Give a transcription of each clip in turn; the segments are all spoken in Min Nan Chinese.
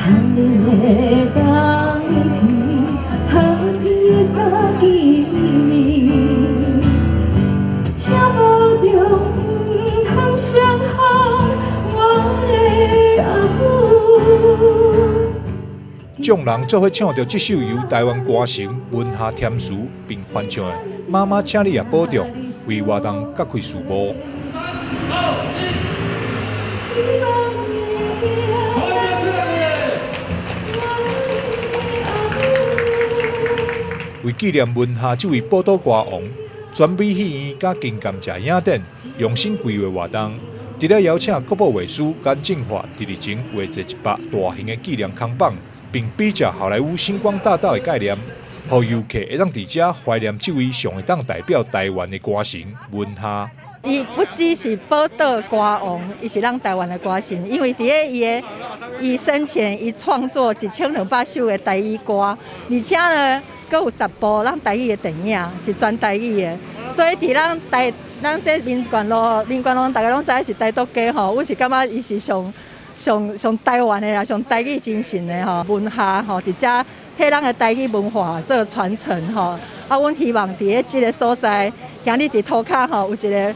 寒冷的冬天，夏天的三更暝，请保重，毋通伤害我的阿母。眾人做伙唱著這首由台灣歌神文夏填詞並翻唱的《媽媽請你也保重》，為活動揭開序幕。希望會行為紀念文夏這位寶島歌王，全美戲院佮金甘蔗影展用心規劃活動，除了邀請國寶畫師顏正華佇日前畫製一幅大型的紀念空榜，並比照好萊塢星光大道的概念，予遊客會當佇遮懷念這位上會當代表台灣的歌神文夏。伊不只是寶島歌王，伊是咱台灣的歌神，因為佇咧伊的伊生前，伊創作1200首的台語歌，而且呢，閣有10部咱台語的電影是全台語的，所以佇咱台咱這民權路，民權路大家攏知影是台獨街吼，阮是感覺伊是上上上台灣的啦，上台語精神的吼，文夏吼，佇遮替咱的台語文化做傳承吼。啊，阮希望佇咧這个所在，今日佇塗跤吼有一个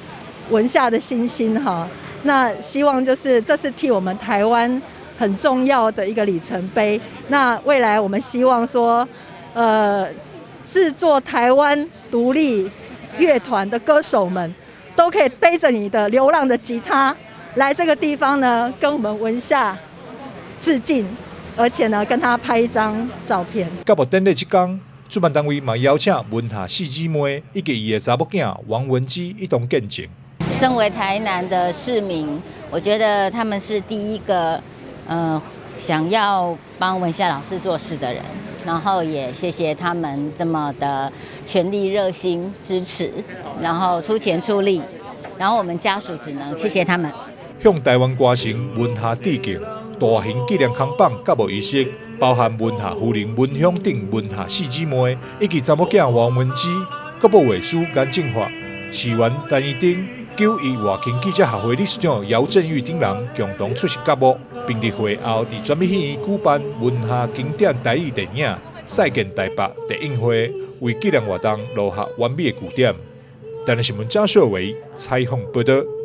文夏的星星哈，那希望就是這是替我們台灣很重要的一個里程碑。那未來我們希望說，製作台灣獨立樂團的歌手們，都可以背着你的流浪的吉他來這個地方呢，跟我們文夏致敬，而且呢，跟他拍一張照片。揭幕典禮這工，主辦單位嘛邀請文夏四姊妹以及伊的查某囝王文姬一同見證。身為台南的市民，我覺得他們是第一個，想要幫文夏老師做事的人。然後也謝謝他們這麼的全力熱心支持，然後出錢出力，然後我們家屬只能謝謝他們。向台灣歌神文夏致敬，大型紀念空榜揭幕儀式，包含文夏夫人文香等文夏四姊妹，以及查某囝王文姬、國寶畫師顏正華、市員陳怡丁、九一外勤記者協會理事長姚振宇等人共同出席揭幕，並佇會後佇全美戲院舉辦文夏經典台語電影《再見台北》電映會，為紀念活動落下完美的句點。台南新聞張秀維採訪報導。